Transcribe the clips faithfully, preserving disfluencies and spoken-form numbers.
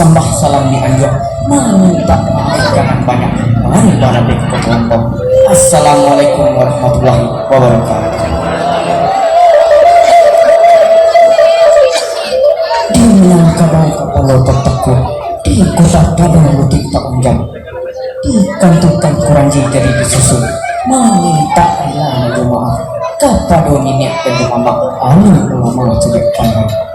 Sambah salam di anjuang, mamintak maaf jangan banyak, mari barabek koto-koto. Assalamualaikum warahmatullahi wabarakatuh. Di Minangkabau kapalo tatakua, di Kota Padang lutik taunjam, dikantukan kuranji jadi disusun, mamintak rila jo maaf kapado niniak dan mamak, alim ulama cadiak pandai.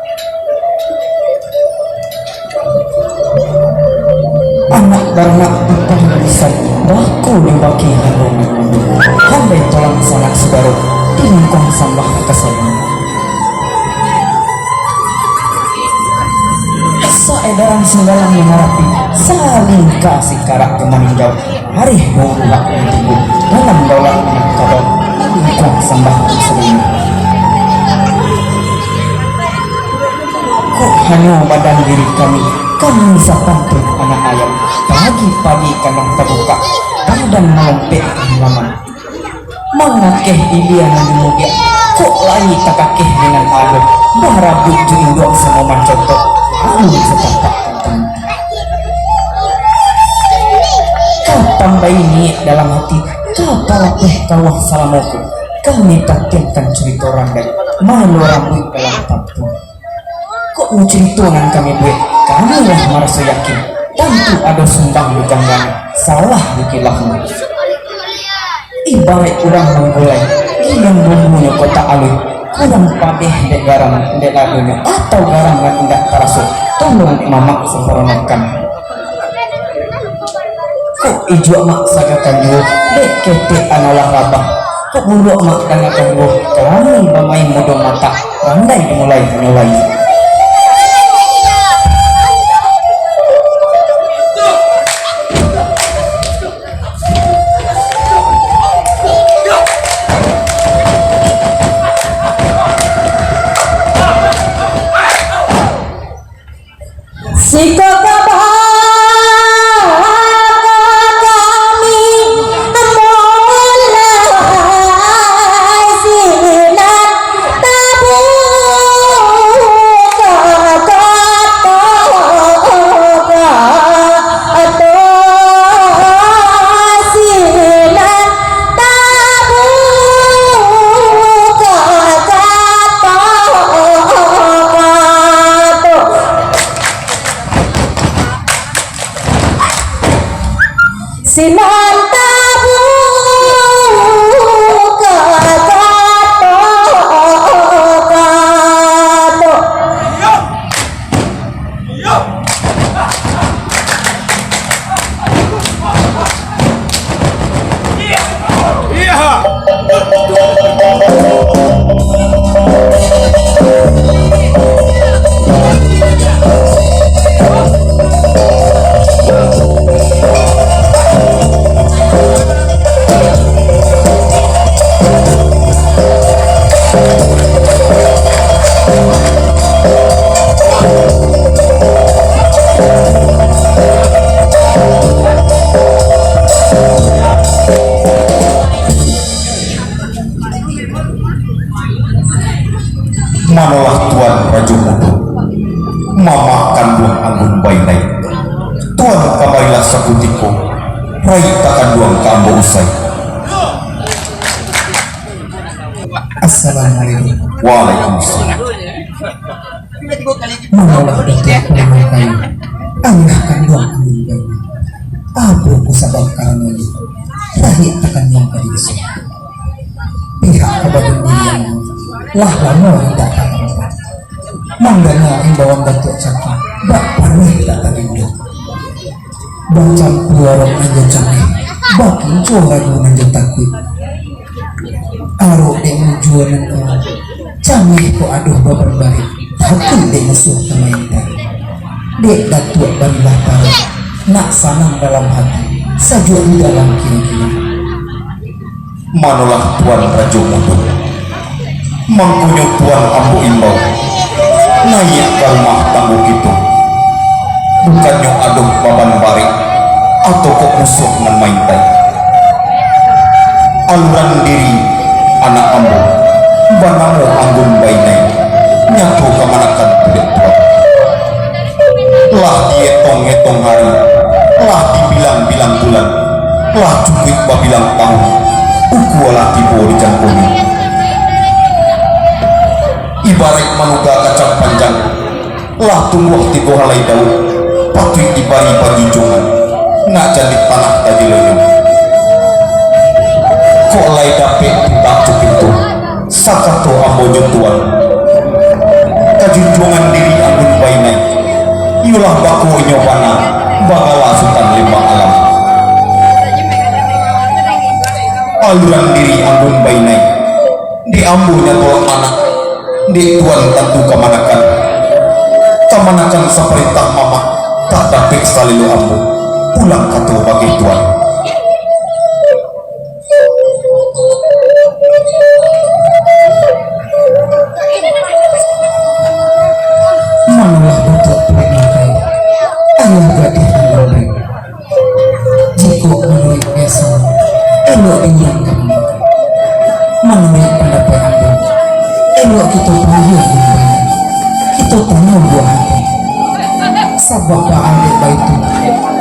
Anak baranak ampang barisan, baku dibaki haluang. Handai tulang sanak sudaro, di lingkuang sambah kasadonyo. Saedaran singgalang mangarapi, salingka sikarak jo maninjau. Arih buruak nan tibo dalam daulat Minangkabau, lingkuang sambah sadonya. Kok hanyo badan diri kami, kami sapantun anak ayam, pagi-pagi kandang tabukak, badan malompek ka halaman. Mangakeh ilia nan dimudiak, kok lai takakeh di nan ado, barabuik jo induak samo mancotok, aun satapak kantang. Ka tambai niaik dalam hati, ka palapeh kauah salamo ko, kami tatiangkan curito randai, main rambuik dalam tampung. Kok nyo curito nan kami buek, kami lah maraso yakin, tantu ado sumbang di ganggang, salah di kilafnyo. Ibaraik urang manggulai, giliang bumbunyo kotak alun, kurang padeh dek garam, dek ladonyo, atau garam nan indak taraso, tolong dek mamak samparonokan. Kok ijuak mak sagakan juo, dek ketek anolah rabah. Kok buruak mak dangakan juo, kami bamain mudo matak, pandai dimulai, mulai. Siko kaba kami mulai sinan tabuka kato kato sinan tabuka kato kato. Sinan tabuka kato kato. Manolah Tuan Rajo Mudo, mamak kanduang Anggun Bainai. Tuan kamarilah sakutiko, rai takanduang ka ambo usai. Assalamualaikum. Waalaikumsalam. Manolah Datuak Purnokayu, ayah kanduang Anggun Bainai. Apo ko sabab karanonyo, rai takanduang ka diso. Pihak ka badan diri ambo lah lamo indak ka tampak. Mandanga imbauan Datuak cako, bak paruik tak taduduak. Bacampua rok nan jo cameh, bakinco ragu nan jo takuik. Arok dek mujua nan kawa, cameh kok adoh babarbarek, takuik dek musuah ka maintai. Dek Datuak barilah taruih, nak sanang dalam hati, sajuak di dalam kiro-kiro. Manolah Tuan Rajo Mudo. Mangkonyo Tuan ambo imbau, naiak ka rumah tanggo kito. Bukannyo adoh babarbarek, atau kok musuah nan maintai. Aluran diri anak ambo, banamo Anggun Bainai, nyato kamanakan tu dek Tuan. Lah diak Etong hari, lah dibilang-bilang bulan, lah cukuik babilang tahun, ukua lah tibo di jangkonyo. Ibaraik manuga kacang panjang, lah tumbuah tigo halai daun, patuik dibari panjunjuangan, nak jadi tanah tajelonyo. Kok lai dapek pintak tu pintu, sakato ambo jo tuan. Kajunjuangan diri anggun bainai, iyolah bako inyo bana, bagala Sutan Lembang Alam. Aluran diri anggun bainai, di ambo nyato lah anak, dek tuan tantu kamanakan. Kamanakan saparintah mamak, tak dapek salelo ambo, pulang kato bagai tuan. Manolah Datuak Pulai Mangkai, ayah gadih nan lambek. Jikok manuruik biaso, elok diurang ka mangkai. Manuruik pandapek ambo, elok kito payuah mangkai. Kito tanyo buah hati. Sabab baa dek baitu,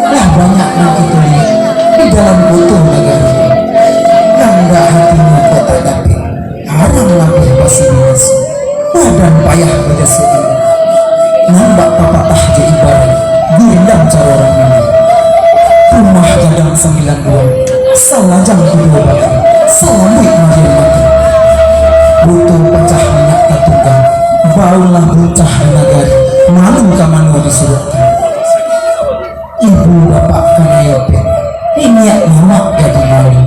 lah banyak nan kito liek di dalam koto nagari. Nan indak hatinyo kok tak dapek, arang labiah basi binaso, badan payah bajaso indak. Nan bak papatah jo ibaraik, gurindam caro urang minang. Rumah gadang sambilan ruang, salajang kudo batang, salambuik madian mati. Botol pacah minyak tatunggang, baunlah buncah di nagari, malu ka mano disuruahkan. Ibu bapak kanai opek, niniak mamak gadih malu,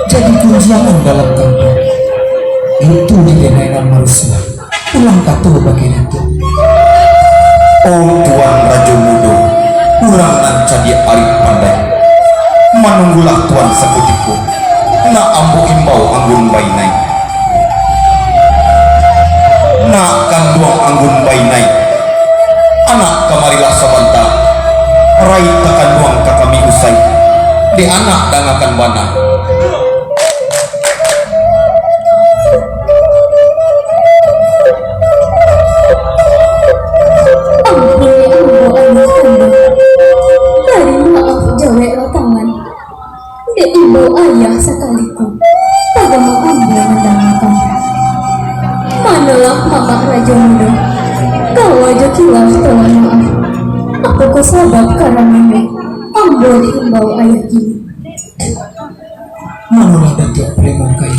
jadi gunjiangan dalam kampuang. Itu di denai nan marusuah, pulang kato bagai itu. Oh Tuan Rajo Mudo, urang nan cadiak arif pandai, manunggulah Tuan sakutiko. Nak ambo imbau anggun bainai. Nak kanduang anggun bainai. Anak kamarilah sabanta. Rai takanduang ka kami usai. Dek anak dangakan bana. Ampun dek ambo anak kanduang. Bari maaf jaweklah paman. Dek imbau ayah sakali ko, pagama ambo mandangakan. Manolah mamak Rajo Mudo, kawa jo kilaf tawa maaf. Apokoh sabab karanonyo ambo diimbau ayah kini? Manolah Datuak Pulai Mangkai,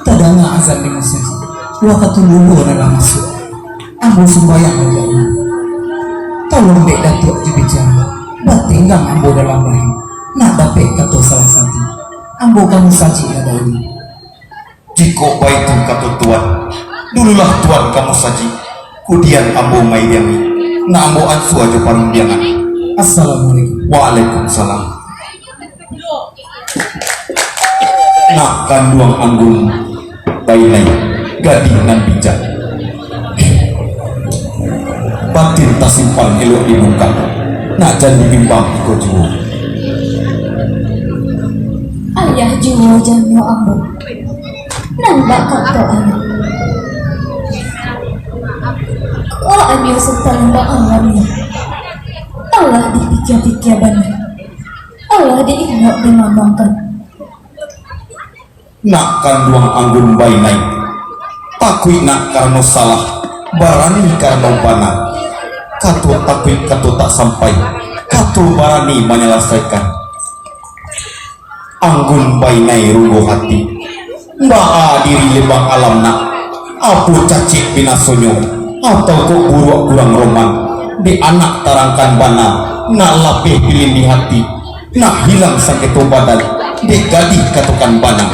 tadanga azan di musajik, wakatu luhua nan lah masuak. Ambo sumbayang untuak ambo. Tolong dek Datuak dibicara, batenggang ambo dalam bahi, nak dapek kato salah satu. Ambo ka musajik lah dahulu. Jikok baitu kato Tuan, dululah Tuan ka musajik, kudian ambo mairiangi, nak ambo ansua jo parundiangan. Assalamualaikum. Waalaikumsalam. Nak kanduang anggun bainai, gadih nan bijak. Batin tasimpan elok dibukak, nak jan dibimbang iko juo. Ayah juo janyo ambo, nan bak kato anak. Kok anyo Sutan Lembang Alam nyo, alah dipikia-pikia bana. Alah diinok dimanuangkan. Nak kanduang anggun bainai, takuik nak karano salah, barani karano bana. Kato takuik kato tak sampai, kato barani manyalasaikan. Anggun bainai rugo hati. Baa diri Lembang Alam nak? Apo cacik binasonyo? Atau kok buruak kurang roman? Dek anak tarangkan bana, nak lapeh pilin di hati, nak hilang saketo badan, dek gadih katokan bana.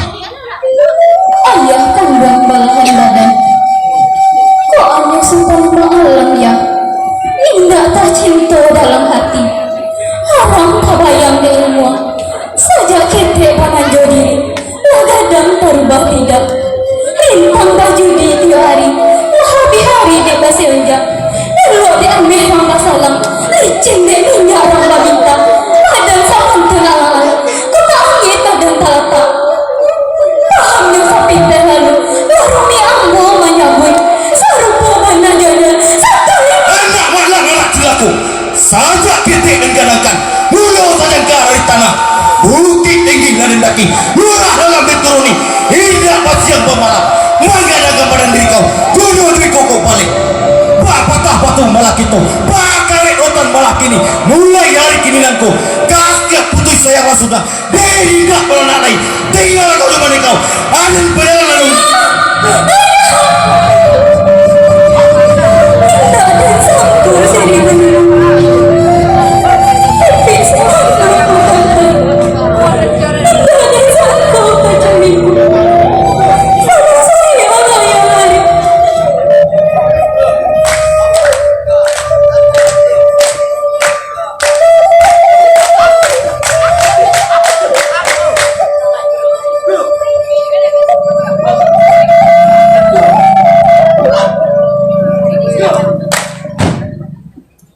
Ayah kanduang balahan badan. Kok anyo Sutan Lembang Alam, yah? Indak tacinto dalam hati. Haram tabayang dek ilmuah. Sajak ketek pananjo diri, lah gadang tarubah tidak. Rintang bajudi tiok hari, lah habih hari dek baseonjak. Elok dek ameh rang basalang, licin dek minyak rang bamintak. Badan saman tu nak lalai, kok tak angin badan talatak. Pahamnyo sapindah lalu, lah rumik ambo manyabuik. Sarupo bana jadal, sakali. Anak malang, anak cilako. Sajak ketek nan Lurah dalam dituruni, indak basiang bamalam, manggadangkan badan diri kau, duduak di koko balik. Bapatah batu malah kito, bakarek rotan malah kini. Mulai ari kini nangko, kasiak putuih sayang lah sudah, deh indak baranak lai. Tinggal kau di mana kau, aden pajalan lalu. Indak ado sangko jadi